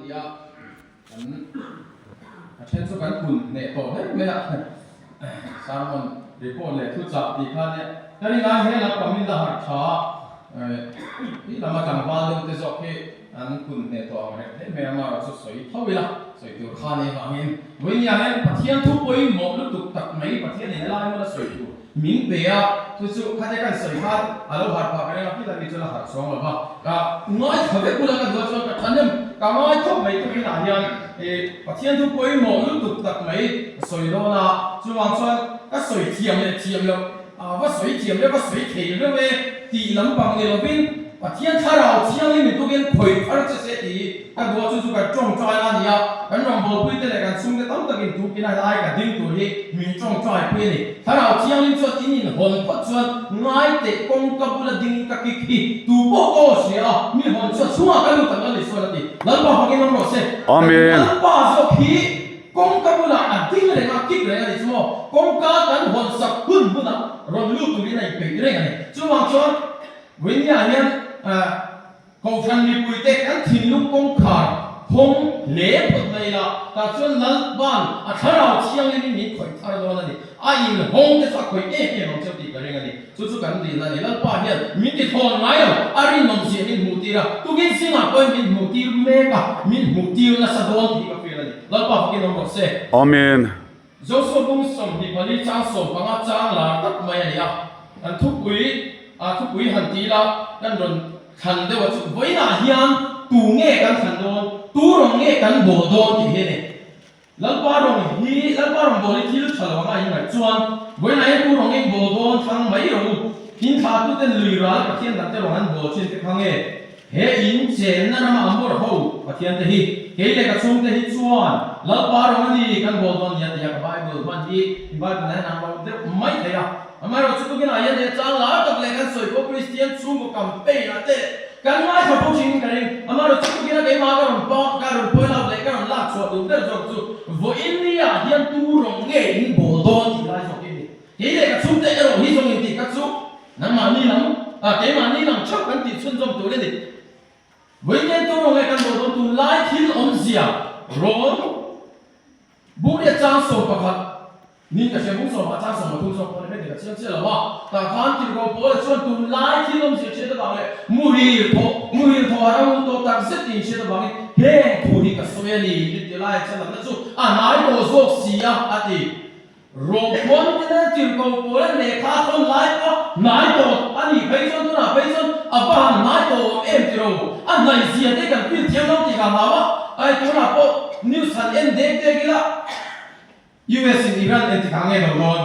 ti a, kan a then chu kan kun hneh tawh hle mai a, sermon report leh thuchah tih kha nia ka ring a, he lampang in la harh tha a, hi lama tlangval deuh te zawk hi an kun hneh tawh ang reng hle mai a, amaherawh chu sawi tho ila sawi tur kha nih vangin vawinia hian Pathian thu pawimawh lutuk tak mai Pathian in helai hmuna sawi tur Min pe a, chu chu khatia kan sawi khan a lo harh phah ka ring a, khilai mi chuan a harh chuang lo va, ka ngaithla vek bula ka duh a chuan ka tha nem, ka ngai khawp mai tukin ah hian ih Pathian thu pawimawh lutuk tak mai ka sawi dawn a, chuvang chuan ka sawi thiam leh thiam loh a va sawi thiam reuh va sawi thei reuh e tih lampang ni lovin Pathian thlarau thianghlim in tukin khawih thar che se tih ka duh a, chu chu kan tawngtai a ni a, kan rawngbawlpui te leh kan chhungte tam takin tukin a helai ka ding tur hi min tawngtai pui a ni. Thlarau thianghlim chuan in inhawn phawt chuan ngai teh kawngka bula ding ka kik hi tu pawh ka aw hria a, mi hawn chuan chhungah ka lut ang Lal Isuan a ti. Lalpa fakin awm rawh se. Amen. Lalpa zawk hi kawngka bulah a ding reng a, kik reng a ni chu maw? Kawngka kan hawn sak hun hunah rawn lut turin a inpeih reng a ni. Chuvang chuan Winia hian Kohhran mipuite kan thinlung kawngkhar hawng hle phawt mai ila, tah chuan Lalpa'n a thlarau thianghlimin min khawih thar dawn a ni. A inhawng te chu a khawih em em ang cheu tih ka ring a ni. Chu chu kan rin a ni. Lalpa hian min ti thawn ngai lo, a rinawm zia min hmuh tir a, tukin zingah pawhin min hmuh tir mek a, min hmuh tir nasa dawn tih ka feel a ni. Lalpa fakin awm rawh se. Amen. Joshua bung 24 chang 15 chang lar tak mai a ni a, kan thupui ah thupui han ti ila kan rawn thlan deuh a chu vawiinah hian tu nge kan thlan dawn, tu rawng nge kan bawl dawn tih hi a ni. Lalpa rawng hi Lalpa rawng bawl hi thil tha lo anga in ngaih chuan vawiinah hian tu rawng in bawl dawn thlang mai rawh u, in thlahtuten lui ral Pathian dangte rawng an bawl thin te kha nge He in chenna rama a mawr ho Pathian te hi, kei leh ka chhungte hi chuan Lalpa rawng a ni kan bawl dawn nia tia ka Bible hman hi in Bible nen an lo deuh mai thei a. Amaherawhchu tukinah hian he chang lar tak leh kan sawi pawh Kristian chhungkaw campaign ah te kan ngaithla fo thin ka ring. Amaherawhchu tukinah keimah ka rawn pa ka rawn point out leh ka rawn lak chhuah duh ber zawk chu vawiin ni ah hian tu rawng nge in bawl dawn tih lai zawk hi a ni. Kei leh ka chhungte erawh hi zawng intih kha chu nangmahni lam, ah keimahni lam theuh kan tih chhunzawm tur a ni. Vawiin tur rawng leh kan rawn dawn tunlai thil awmzia rawn Bukriat chang 11 ni ka hria bung sawmah chang 13 zawk pawh ni mai thei ka chiang chiah lo a, tah khan tirhkoh Paula chuan tunlai thil awmzia hriat avang leh muhil thawh muhil thawh a ro tawh tak zet tih inhriat avangin heng thu hi ka sawi a ni inrintir lai a chhan lamna chu a hnai tawh zawk si a a ti. Rawkhuan te nan tirhkoh pawl a lehkha a thawn lai pawh hnai tawh a nih phei chuan tunah phei chuan a va han hnai tawh awm em ti ro. A hnaih zia te kan feel thiam lo tih ka hlau a, ai tunah pawh news han en dek dek ila US in Iran engtikah nge lo dawn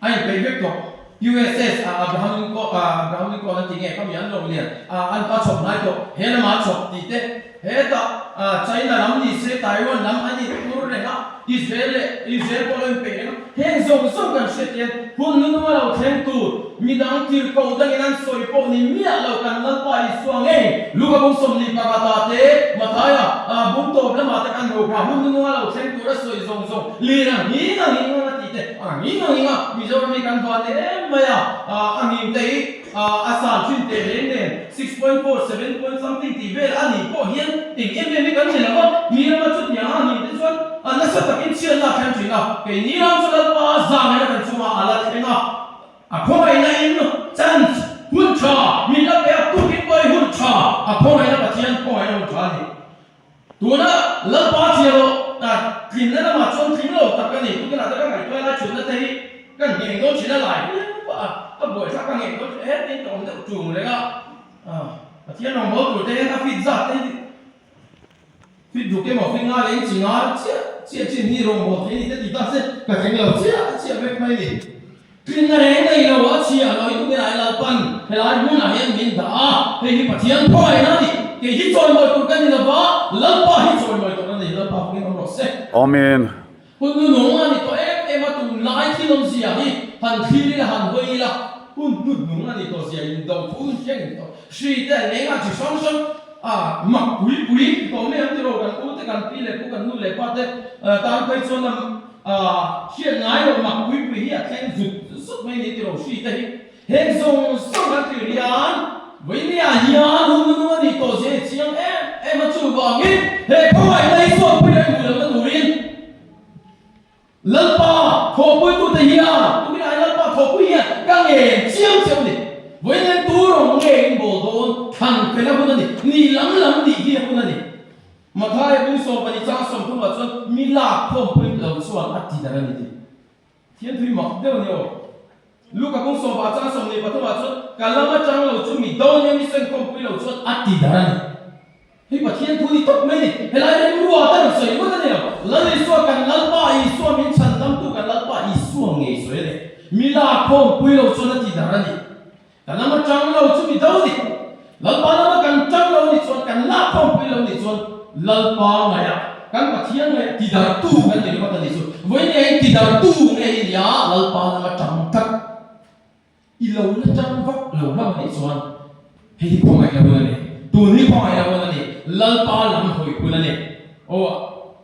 a inpeih vek tawh. USS ah Abraham Lincoln ah Abraham Lincoln an ti nge khami an lo lian ah an a chhawp hnai tawh he lamah a chhawp tih te hetah ah China lam ni se Taiwan lam an intur reng a Israel leh Israel pawh lo inpeih reng a heng zawng zawng kan hriat hian hun nunung a lo thleng tur midang tirhkoh dangin an sawi pawh ni miah lo kan Lalpa Isua ngei Luka bung 21 ah te Mathaia ah bung tawp lamah te kan hmuh kha hun nunung a lo thleng tur a sawi zawng zawng lir a nghing a nghing a tih te A nghing a nghing a, Mizoram hi kan van em mai a, a nghing te hi a san thin teh reng nen 6.4, 7 point something tih vel a nih pawh hian eng em em hi kan ni lo a, mi rama chutiang a nghing te chuan a nasa takin chhiatna a thleng thin a, keini ram chu Lalpa zangena kan chungah a la thleng a, a khawngaihna in chance hun tha min la pe a, tukin pawh hi hun tha a khawngaihna Pathian khawngaihna hun tha a ni. Tuna Lalpa chhia loh tak tlinna lamah chuan tling lo tak a ni. Tukinah te ka ngaihtuah lai thutna te hi ka ngheng dawn thin a lai viau a, ka buaithlak ka ngheng dawn thin a, hetin ka awm deuh tung reng a. Pathian rawngbâwl tur te hian a fit zat te hi fit duk emaw fit nga leh inchi nga chiah chiah chin hi rawngbâwl thei a ni te ti ta se ka tling lo chiah chiah vek mai a ni. Tlinna reng nei lo a chhia lo i tukinah hian Lalpan helai hmunah hian min dah a, hei hi Pathian khawngaihna a ni. Kei hi chawimawi tur ka ni lo va, Lalpa hi chawimawi tur a ni. Lalpa fakin awm rawh se. Amen. Hun hnuhnung a ni tawh em em a, tunlai thil awmzia hi han thlir ila, han hawi ila, hun hnuhnung a ni tawh zia indo thu thleng tawh hri te lengah chi hrang hrang a mak pui pui tawh mai ang tiraw kan u te kan pi leh pu kan nu leh pa te tan phei chuan a A hriat ngai loh mak pui pui hi a thleng zut zut mai ni tiraw hri te hi heng zawng zawng kan tih rian Vawinia hian hun nunung a nih tawh zia hi chiang em em a, chuvangin he khawngaihna hi suakpui leh hmuh lohna turin Lalpa thawhpuitute hian tuminah hian Lalpa thawhpui hian ka ngen chiang chiang a ni. Vawiin hian tu rawng nge in bawl dawn thlan fel a hun a ni, ni lam lam nih hi a hun a ni. Mathaia bung 12 chang 30 ah chuan mi lak khawmpui lo chuan a ti darh a ni tih. Thianthui mak deuh a ni aw. Luka bung 10 chang 23 ah chuan ka lam atang lo chu mi do nia mi sen khawmpui lo chuan a ti darh a ni. Hei Pathian thu ni tawp mai a ni. Helai remrua te rawn sawi ngawt a ni lo. Lal Isua kan Lalpa Isua min chhandamtu kan Lalpa Isua ngei sawi a ni. Mi lak khawmpui lo chuan a ti darh a ni. Ka lam a tang lo chu mi do ni. Lalpa lama kan tang lo nih chuan, kan lak khawmpui lo nih chuan Lalpa ngaihah, kan Pathian ngaihah tidartu kan ni ringawt a nih chu. Vawiin nge in tidartu nge i nia Lalpa lama tang tlat i lo la tang vak lo hlauh a nih chuan hei hi khawngaih lo hun a ni. Tun hi khawngaih lo hun a ni. Lalpa lam hawi hun a ni. Aw,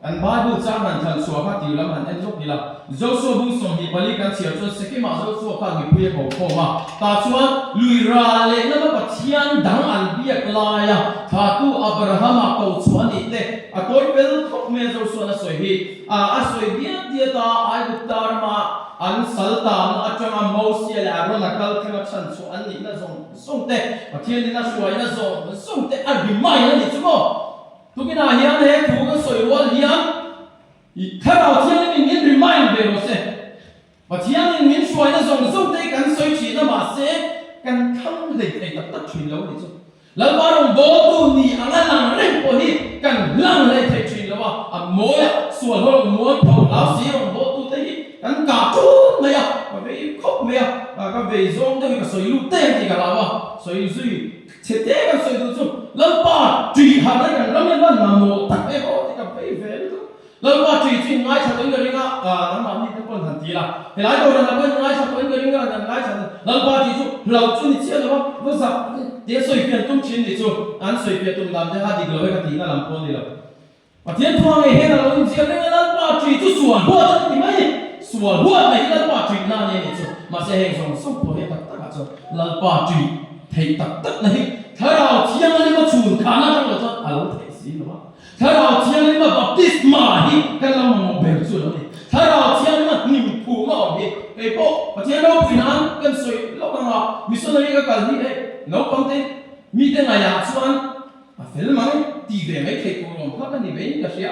kan Bible chang han thlan chhuah kha tir lam han en lawk ila. Joshua bung 24 kan chhiar chuan Sekemah Joshua khan mipui a ko khawm a, tah chuan lui ral leh lama Pathian dang an biak laia thlahtu Abrahama ko chhuah a nih te a tawi fel khawp mai a Joshua'n a sawi hi. A a sawi diat diat a, Aigupta rama an sal tanna atanga Mosia leh Arona kal thlenga chhan chhuah an nihna zawng zawng te, Pathianin a hruaina zawng zawng te a remind a nih chu maw? Tukinah hian he thu kan sawi rual hian i Thlarau Thianghlimin min remind ve rawh se. Pathianin min hruaina zawng zawng te hi kan sawi thin a mahse kan thlang hlei thei tak tak thin lo a nih chu. Lalpa rawngbawltu ni anga lang reng pawh hi kan hlang hlei thei thin lo a, a mawi a, sual ho lo mual pho hlau si rawngbawltu te hi kan kah tun mai a, ka vei khawp mai a, ka vei zawng deuh hi ka sawi lut teh ang tih ka hlau a, sawi zui Chhe te kan sawi duh chu Lalpa ṭih harh na kan ram hian van mamawh tak em aw tih ka vei ve lutuk. Lalpa ṭih chu in ngaithla tawhin ka ring a, nangmah mi te pawh han ti la, helai dawrah pawh in ngaithla tawhin ka ring a, an ngaithla ta. Lalpa ṭih chu hlauh chu ni chiah lo a, va zak te sawi fiah tum ṭhin nih chu an sawi fiah tum dan te kha dik lo e ka tihna lam pawh a ni lo. Pathian thu ang ei hian a lo inziak reng a, Lalpa ṭih chu sual huat a ni ti mai a ni. Sual huat mai hi Lalpa ṭihna a ni a nih chu. Mahse heng zawng zawng pawh hi a tak takah chuan Lalpa ṭih theih tak takna hi Thlarau Thianghlim a chhun khahna atang lo chuan a lo theih si lo a. Thlarau Thianghlim a baptisma hi kan lo mamawh ber chu a lo ni. Thlarau Thianghlim a hnim phum a awm hi kei pawh Pathian ropui nan kan sawi lawk ang a, missionary ka kal hi hei naupangte mite ngaihah chuan A fel mai, ti ve mai thei tur awm kha ka ni ve in ka hria.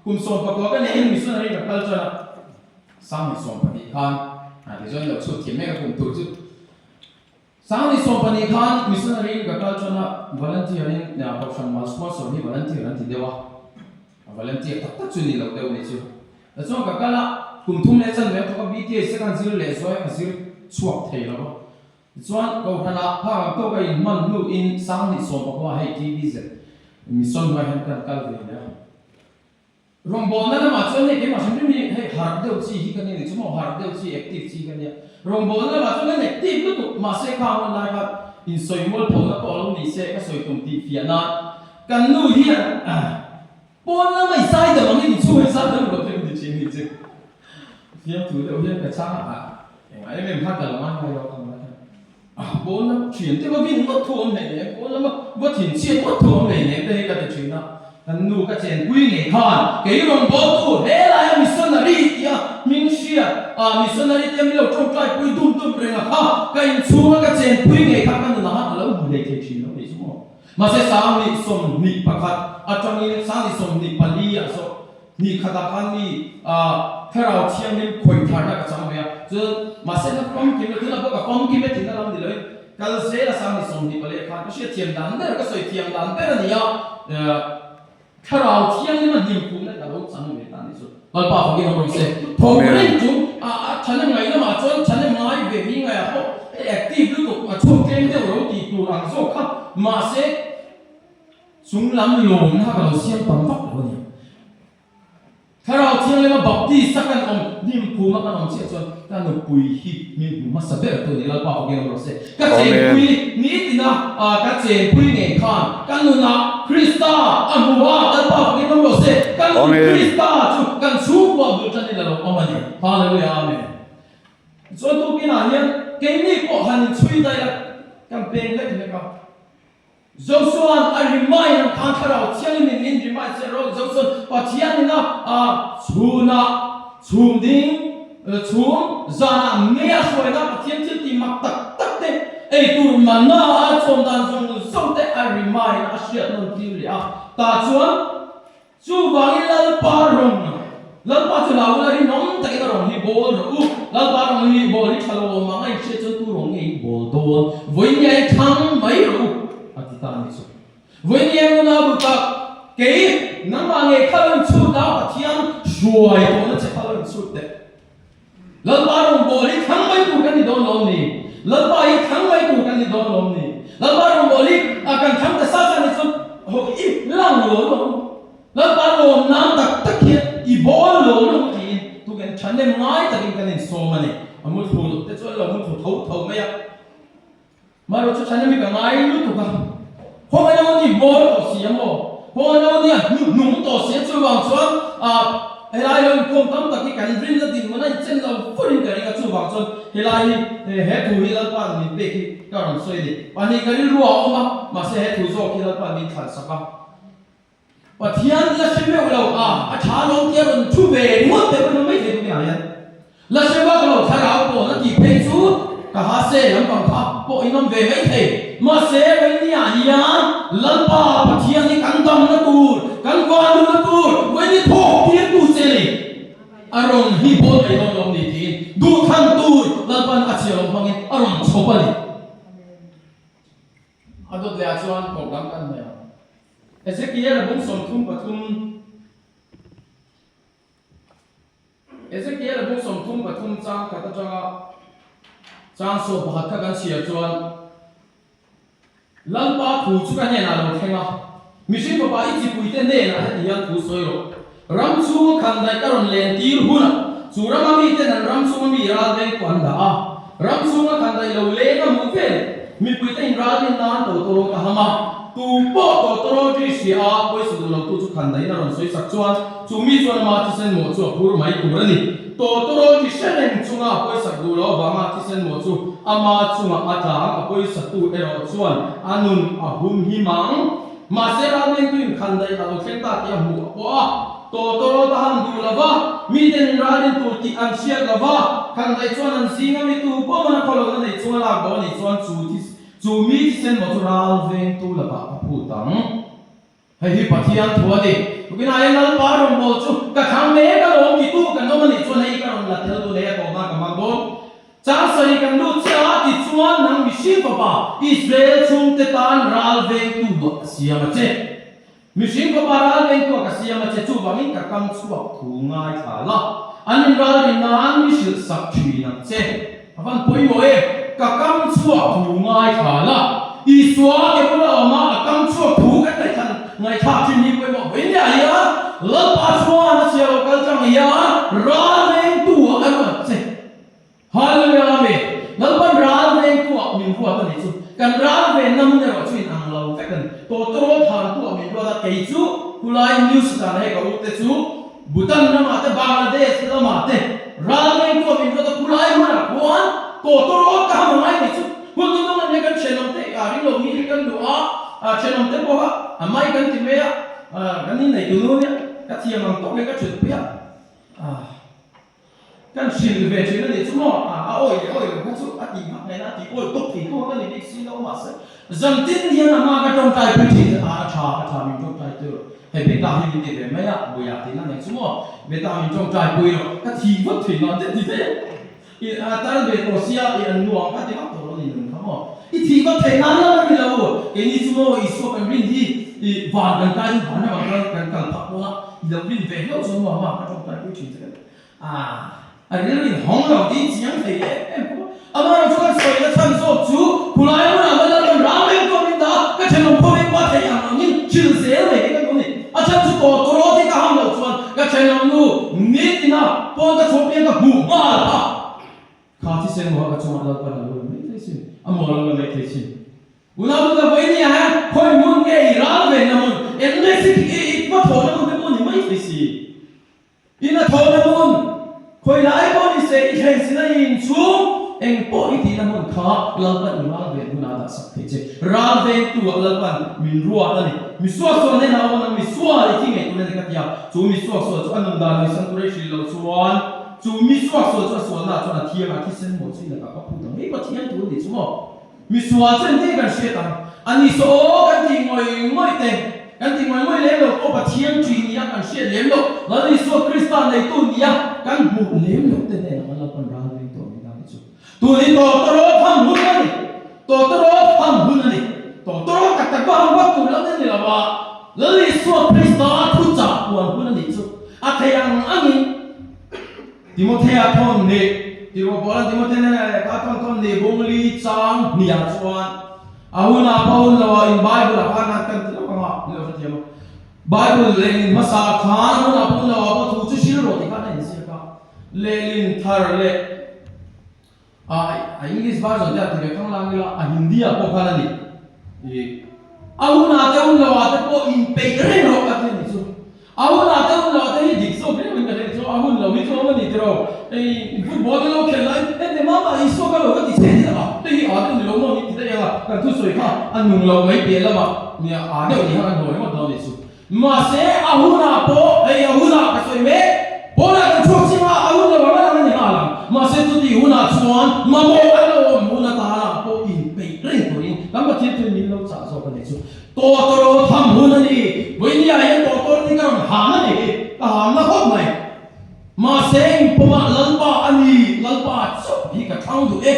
Kum 14 ka neihin missionary ka kal tan a, 2012 khan, a ti chuan lo chhut thiam mek a kum tur chu. 2012 khan missionary in ka kal tan a, volunteer in kohhran mal sponsor hi volunteer an ti deuh a, a volunteer tak tak chu ni lo deuh ni chu. Tichuan ka kal a, kum thum leh chanve a thawk a, BTH te khan zir leh zuai a zir chhuak thei lo a. Tichuan, Kohhranah phak ang tawk a inhman hnuin 2019 hei TBZ mission hnuaiah hian kan kal ve leh a. Rawngbawlna lamah chuan hei keimah hrim hrim hi hei harh deuh chi hi ka nia ni chu maw, harh deuh chi, active chi ka nia. Rawngbawlna lamah chuan kan active lutuk, mahse khang hun lai khan insawi mualphona pawh a lo ni se ka sawi tum tih fiah nan kan nu hian pawn lama i zai dam angin inchhungah i zai dam lo te min ti thin ni chu. Fiamthu deuh hian ka chhang a, Engah em em khan ka lo ngai ngai lo ang lai khan a pawn lam thian te va vin ngawt thu awm hlei nem, pawn lama va thin chhiat ngawt thu awm hlei nem te hi ka ti thin a, kan nu ka chenpui ngei khan kei rawn bawltu he laia missionary tia hming hriat a missionary tia min lo tawngtai pui dum dum reng a kha ka inchhunga ka chenpui ngei kha ka nunah khan a lo hmu hlei thei thin lo nih chu maw. Mahse 2021 atangin 2024 ah saw Ni khatah khan mi Thlarau Thianghlim khawih tharna ka chang ve a, chuan mahse na famkim lo, tunah pawh ka famkim e tihna lam ni loin kal zel a 24 khan ka hriat thiam dan ber, ka sawi thiam dan ber a ni a, Thlarau Thianghlim a hnim khumna ka lo chang ve ta a nih chu. Lalpa fakin awm rawh se. Thawk reng chu a thahnem ngaih lamah chuan thahnem ngai ve mi ngaiah pawh active lutuk a chhuak tlem deuh lo tih tur ang zawk kha mahse Chung lam lawmna ka lo siam tam vak lo a ni. Thlarau Thianglima Baptist a kan awm, hnim phum a kan awm chiah chuan ka nupui hi min hmu hmasa ber tu a ni, Lalpa fakin awm rawh se. Ka chenpui nitina ka chenpui ngei khan ka nunah Krista a hmu a, Lalpa fakin awm rawh se. Ka nun Krista chu kan chhungkua bul tanin a lo awm a ni. Hallelujah Amen. Chuan tukinah hian keini pawh han inchhui daih a, kan peng hlek hlek a. Josua'n a remind ang khan Thlarau Thianghlim in min remind se rawh Josua'n Pathian in a chhunah chhum ding chhum zanah ngei a hruaina Pathian thil tih mak tak tak te ei tur manna a chawm dan zawng zawng te a remind a hriat nawn tir leh a tah chuan Chuvangin Lalpa rawn, Lalpa chu hlau ula rinawm takin a rawn hi bawl rawh u. Lalpa rawn hi bawl hi tha lo awm ang a inhriat chuan tu rawn nge in bawl dawn? Vawinia in thlang mai rawh u, a ti ta a nih chu. Vawinia nunau duh tak, kei nangmah ngei kha lo inchhut a, Pathian hruai tawhna che kha lo inchhut teh. Lalpa rawngbâwl hi thlang mai tur kan ni dawn lawm ni? Lalpa hi thlang mai tur kan ni dawn lawm ni? Lalpa rawngbâwl hi a kan thlang ta sa sa ni chuan ho i lang lo lo ang. Lalpa lawm nan tak tak hian i bâwl lo lo ang tiin tukin ṭhahnem ngai takin kan insawm a ni. A muthlu te chuan lo muthlu tho tho mai a. Marawh chu ṭhahnem hi ka ngai lutuk a. Khawngaih lo ni bâwl tawh si a maw? Khawngaih lo ni a hnuhnung tawh si a chuvang chuan ah helai lo inkhawm tam tak hi kan rinna dinhmun a inchen lo furin ka ring a chuvang chuan helai hi he thu hi Lalpa'n min pek hi ka rawn sawi a ni. Pahnih ka rilru a awm a, mahse he thu zawk hi Lalpa'n min thlansak a. Pathian la hre meuh lo a, a tha lawm tia rawn thu ve ringawt te pawhin mai thei tum inah hian la hre vak lo thlarau pawn a tih phei chu ka ha se lampang kha pawh in awm ve mai thei. Mahse Vawinia hian Lalpa Pathian hi kan damna tur, kan vanuna tur, Vawinia thawk tir tu che ni a rawn hi bawl mai dawn lawm ni tiin duhthlan tur Lalpan a chhiar awm hmangin a rawn chhawp a ni. A dawt leh ah chuan program kan nei ang. Ezekiel a bung 33 Ezekiel a bung 33 chang khat atanga chang 11 kha kan chhiar chuan Lalpa thu chu ka hnenah lo thleng a, mihring fapa i chipuite hnenah heti hian thu sawi rawh. Ram chhunga khandaih ka rawn len tir hunah chu rama miten an ram chhunga mi ral veng pawh an dah a, ram chhunga khandaih lo leng a hmuh vel mipuite in ral rin nan tawtawrawt a ham a, tu pawh tawtawrawt ri hria a pawisa duh lotu chu khandaihin a rawn sawi sak chuan chu mi chuan ama thisen mawh chu a phur mai tur a ni. Tawtawrawt ri hre reng chunga a pawisak duh loh avanga thisen mawh chu ama chungah a tla ang, a pawisatu erawh chuan a nun a hum him ang. Mahse ralmengtu in khandaih a lo thleng ta tih a hmuh a pawh a, tawtawrawt a han duh lo va, miten in ralin tur tih an hriat lo va, khandaih chuan an zinga mi tu pawh man a khawlohna nei chunga lak bo a nih chuan chu thi chu mi thisen maw chu ralvengtu lakah a phut ang. Hei hi Pathian thu a ni. Tukinah hian Lalpa rawngbâwl chu ka thlang mek alawm titu kan awm a nih chuan hei ka rawn la tel duh nei a tawhna ka hmang dawn. Chang sarih kan lut chiah a, tichuan nang mihring fapa Israel chhungte tan ral vengtu ah ka siam a che. Mihring fapa ral vengtu ah ka siam a che, chuvangin ka kam chhuak thu ngaithla la, an inral rin nan mi hrilh sak thin ang che. A van pawimawh e, ka kam chhuak thu ngaithla la, Isua ke bula awm a, a kam chhuak thu kan ngaihthlan ngaihthlak thin hi pawimawh vawi nia hian Lalpa chuan a chhiar lo kal tang hian ral vengtu ah a ruat che. Hallelujah Amen. Lalpan ral vengtu ah min ruat a nih chu. Kan ral venna hmun erawh chu in ang lo vek a ni. Tawtawrawl thantu ah min ruat a, kei chu khulai New Satan hei ka u te chu Bhutan ramah te Bangladesh lamah te ral vengtu ah min ruat a, khulai hmunah khuan tawtawrawl ka ham angai nih chu. Hun tu nung ania kan thenawm te ah ring lo mi hi kan luh a, thenawm te pawh a mai kan ti mai a, kan innei tu nu ania ka thiam ang tawk hi ka thutpui a. Kan hrilh ve thin a nih chu maw? A awi leh awi lo kha chu a tih hmak ngaihna a tih awi tawp thei tur a ni bik si lo mahse zantin hian a hma ka tawngtai pui thin a a tha a tha min tawngtai tur hei beta hi min ti ve mai a buia tihna nei chu maw beta min tawngtai pui rawh ka thi vut thin lo an ti thei a i a tal ve tawh sia i an nuam kha ti vak tawh lo ni nun kha maw i thih vat theih nan lam a ni lo keini chu maw Isua kan rin hi i van kan kai in van ramah chuan kan kal phah dawn a i lo rin ve hlauh chuan maw a hma ka tawngtai pui thin che A, a rilru in hawng lo tih chiang thei em em khawp a. Amaherawh chu kan sawina chhan zawk chu khulai hmunah va Lalpan ram reng pawh min dah a, ka thenawm khawp eng pawh a theih ang angin thil zel mai hi ka duh a ni. A chhan chu tawh tawrawt hi ka ham loh chuan ka thenawm nu nitina pawn ka chhuah piang ka hmuh nghal a. Kha thisen maw ka chungah Lalpan a lo la mai thei sin, a maw a lo la mai thei sin. Unau chu ka vawi nia hian khawi hmun nge i ral ve na hmun, eng nge si i hmathawhna hmun te pawh ni mai thei si. In a thawhna hmun, khawi lai pawh ni se i thleng sin a i inchhung. Eng pawh i tihna hmun kha Lalpan i ral ven hunah a dah sak thei che. Ral vengtu ah Lalpan min ruat a ni. Mi suaksual hnenah a awm a, mi sual i thi ngei tur a ni ka ti a. Chu mi suaksual chu a nun dan hawisan tur a i hrilh loh chuan chu mi suaksual chu a sualnaah chuan a thiang a, thisen maw chu i lakah ka phut ang. Hei Pathian tur a nih chu maw? Mi sual chu engtin kan hriat ang? A ni saw aw kan tih ngawih ngawih te, kan tih ngawih ngawih lem lo pawh Pathian ṭih nia kan hriat lem loh, Lal Isua Krista neitu nia kan hmuh lem loh te hnenah kan Lalpan ral veng tawh mai ta ni chu. Tun hi tawtawrawt ham hun a ni, tawtawrawt ham hun a ni, tawtawrawt tak tak va ham vak tur lam a ni lo a, Lal Isua Krista thuchah puan hun a nih chu a thei ang angin, Timothea thawn nih, Tirhkoh Paula'n Timothea hnenah lehkha a thawn thawn nih bungli chang hniah chuan a hunah pawh hun loah in Bible ah khan an kan ti lawk ang a, ni lo hrethiam a. Bible lehlin hmasa ah khan a hunah pawh hun loah pawh thu chu hril rawh tih khan a inziak a, lehlin thar leh A English version te a ti ve khang lang ila, a Hindi ah pawh khan a ni. Ih, a hunah te hun loah te pawh inpeih reng rawh a ti a nih chu. A hunah te hun loah te hi dik zawk riau in ka hre chu, a hun lo hi chu awm a ni tiraw. Hei football te lo khelh laiin heti mama Isua ka lo va ti chhe deuh a, hei hi aa deuh ni lo maw ni ti daih ang a, kan thusawi kha a nung loh mai piah lamah nia aa deuh ni kha kan haw ringawt dawn a nih chu. Mahse, a hunah pawh, hei a hunah ka sawi mek, pawnah kan chhuak chiang a, a hun lo ang a lang a ni nghal ang. Mahse, chutih hunah chuan mamawh an lo awm hun atana pawh inpeih reng turin kan Pathian chuan min lo chah zawk a nih chu. Tawtawraw tham hun a ni. Vawinia hian tawtawr hi ka rawn ham a ni hi, ka hamna khawp mai. Mahse, engpawmah Lalpa a ni, Lalpa chauh hi ka thlang duh e.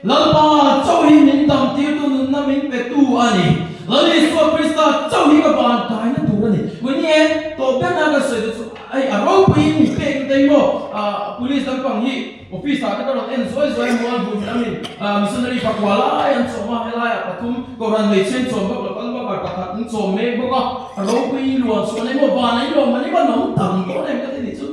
Lalpa chauh hi min damtirtu nunna min petu a ni. Lal Isua Krista chauh hi ka van kaina tur a ni. Vawiin hi tawp ber nan kan sawi te chu hei a ropuiin min pek na te hi maw police lampang hi office ah te ka rawn en zuai zuai a mual bun lamin missionary pakua lai an chawm a, helaiah pathum kohhran hmeichhe an chawm bawk local worker pakhat an chawm mek bawk a. A ropui luan sual emaw van a inlawm man emaw nawm tam dawn em ka ti nih chu.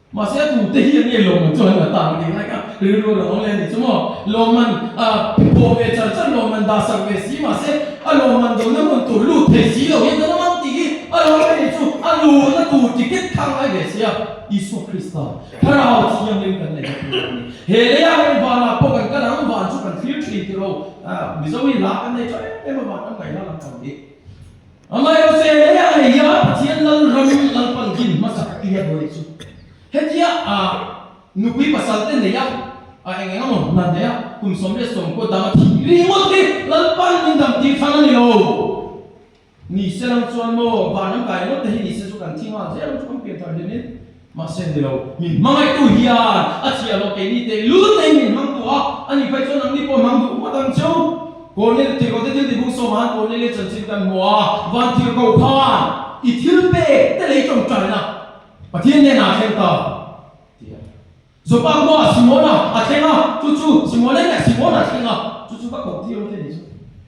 Mahse a tute hi an nge lawmman chu an la ta ang tih lai kha rilru a rawn awm leh a nih chu maw. Lawmman a phaw ve char char lawmman dah sak ve si mahse a lawmman dawnna hmun tur lut thei si lo hian kan awm ang tih hi a lo awm a nih chu. A luhna tur ticket kha a ngai ve sia Isua Krista Thlarau Thianghlim kan neihna tur a ni. He leiah hian vanah pawh kan kal ang van chu kan thlir thin tiro Mizo hi hla kan nei tha em em a van kan ngaihna lam pang hi. Amaherawhchu he leiah ngei hian Pathian Lalram Lalpan din hmasa tih a dawi chu hetia a nupui pasal te nei a, a eng eng emaw hna nei a, kum 17 dang a thih ringawt hi Lalpan min dam tir thlang a ni lo. Ni se lang chuan maw vanram kai ringawt te hi ni se chu kan thi nghal zel ang chu kan pian thar hlim in. Mahse ni lo, min hmangaihtu hian a chhiah loh keini teh lul mai min hmang duh a, ani phei chuan nangni pawh hmang duh ngawt ang cheu. Cornel, Tirhkohte thil tihbung sawm ah Cornelia chanchin kan hmu a, van tirhkoh khan i thil pek te lei tawngtaina Pathian hnenah a thleng ta ti a. Jopa khua Simona a thleng a, chu chu Simona hnenah Simona a thleng a, chu chu ka koh tir ang che ni chu.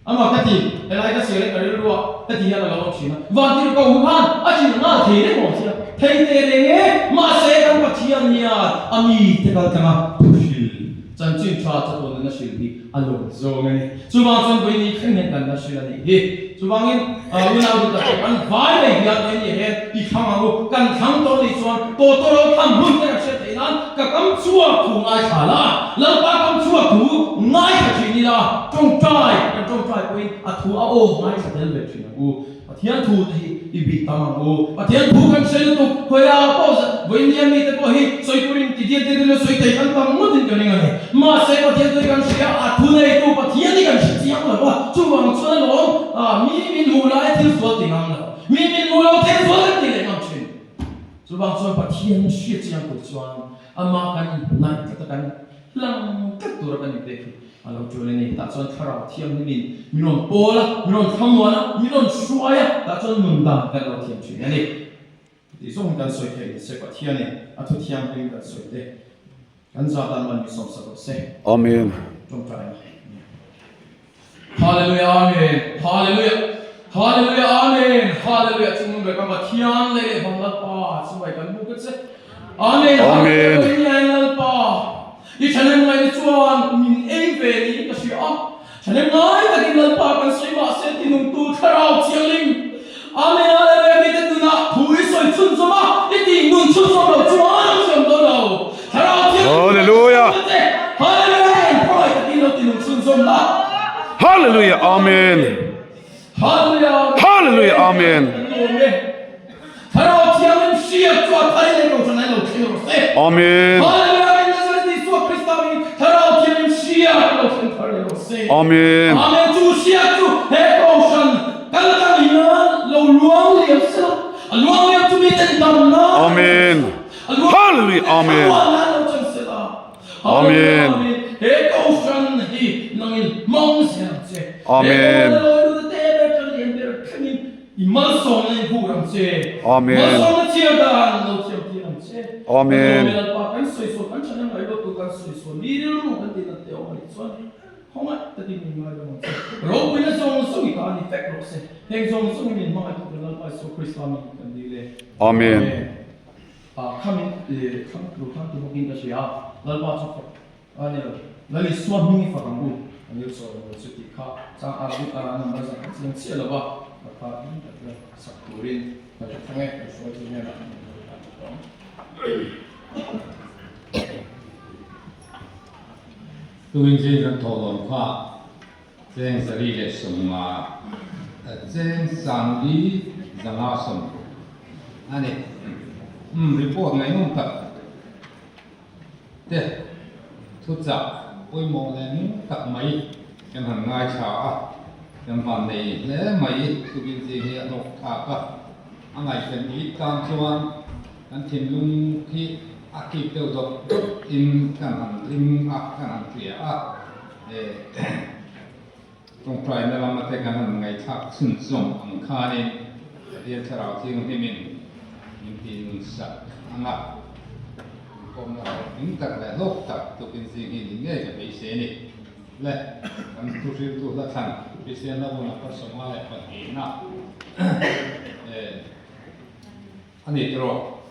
Amah ka ti, helai ka sial in ka rilru a, heti hian a lo awm thin a. Vantirhkoh hu khan a hrilh nghal thei reng awm sia, thei teh reng e, mahse kan Pathian hian a mite kal tlang a thu hrilh, chanchin tha chatuan nuna hrilh hi a lawm zawng a ni. Chuvang chuan vawiin ni thleng hian kan la hrilh a nih hi. Chuvangin unau duh tak kan vai mai hian eng ni hian i thlang ang u, kan thlang tawh nih chuan tawtawrho thlang hun te kan hriat theih nan ka kam chhuak thu ngaithla la, Lalpa kam chhuak thu ngaithla thin ila, tawngtai kan tawngtai pawhin a thu a aw ngaithla tel ve thin ang u. Pathian thu te hi i bih tam ang u. Pathian thu kan hre lutuk, khawiah pawh vawinia mite pawh hi sawi turin ti diat diat ila sawi thei kan tam ngawtin ka ring a ni. Mahse Pathian thu hi kan hria, a thu neitu Pathian hi kan hre chiang lo va, chuvang chuan alawm mi min hmuh lai thil sual ti ngam lo, mi min hmuh lo thil sual kan ti leh ngam thin. Chuvang chuan Pathian hriat chiang tur chuan amah kan inhnaih tlat a, kan hlang tlat tura kan inpek hi a lo tul a ni. Tah chuan Thlarau Thianghlimin min rawn pawl a, min rawn thlamuan a, min rawn hruai a, tah chuan nun dan kan lo thiam thin a ni. Tih zawng kan sawi theih ni se Pathianin a thu thianghlim kan sawi te kan za tan man mi sawmsak rawh se. Amen. Tawngtai na. Hallelujah Amen Hallelujah Hallelujah Amen Hallelujah Chung ber kan Pathian lei leh vang Lalpa chumai kan hmu ka che Amen Amen Hallelujah Lalpa i thahnem ngaihna chuan min ei ve niin ka hria a thahnem ngai takin Lalpa kan sawi mahse tinungtu thlarau thianghlim Amen Hallelujah mite tunah thu i sawi chhunzawm a i tih nun chhunzawm lo chuan an siam dawn lo thlarau thianghlim Hallelujah Hallelujah. Hallelujah Amen. Hallelujah Hallelujah Amen. Thlarau Thianghlim hriat chu a thar in ei kohhran ai lo thleng rawh se. Amen. Hallelujah Amen Nazareth Isua Krista hmingin Thlarau Thianghlim hriat lo thleng thar leh rawh se. Amen. Amen chu hriat chu he kohhran kal tlang hian lo luang liam sela a luang liam chu miten damna Amen. a luang Hallelujah Amen. thlamuanna lo chang sela. Amen. He kohhran hi nangin hmang zel ang che. Amen. He kohhran lawi lut te ber tan lian ber thlengin i malsawmna i vur ang che. Amen. Malsawmna chhiar dan lo thiam tir ang che. Amen. Kan Lalpa kan sawisawn kan thahnem ngai luat tur kan sawisawn mi rilru kan tih nat te awm a nih chuan khawngaih takin min ngaidam ang che. Ropuina zawng zawng i ta a ni vek rawh se. Heng zawng zawng hi min hmangaih tu Lalpa Isua Krista min kan dil e. Amen. Khamin leh thlang tur khan ti bawkin ka hria a, Lalpa chu fak a ni lo. Lal Isua hming i fak ang u, a nil sawi ang lo chu tih kha chang a bul a number zan kan chiang chiah lo va, ka kha in ka tia sak turin ka hre thang e, kan hruai chu hnenah an lo ta tawh ang. Tuin zing kan thawh dawn kha cheng 150, cheng 350 a ni. Umm report ngaihnawm tak te thuchah pawimawh leh nung tak mai kan han ngaithla a, kan van nei hle mai tukin zing hi a hlawk thlak a, a ngaihven it tan chuan kan thinlung hi a kip deuh dawt dawt in kan han ring a, kan han hria a. Tawngtaina lama te kan han ngaihthlak chhunzawm ang khanin Pathian Thlarau Thianghlimin min tih nun sak ang a, inkhawmna hlawhtling tak leh hlawk tak tukin zing hi ni ngei ka beisei a ni. Le, kan thuhriltu hla thlan Kristian Lavuna 22-na a ni tawh.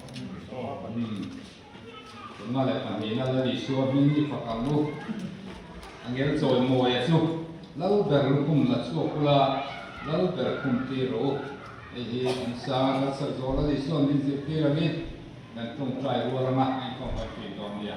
52-na Lal Isua hming i fak ang u. Angel Chawimawia chu Lal ber lukhum la chhuak ula, Lal ber khum tir rawh u. Hei hi kan sang a, Lal Sakzawl Lal Isua min zirtir angin kan tawngtai rual anga a inkhawm kan ṭhin dawn nia.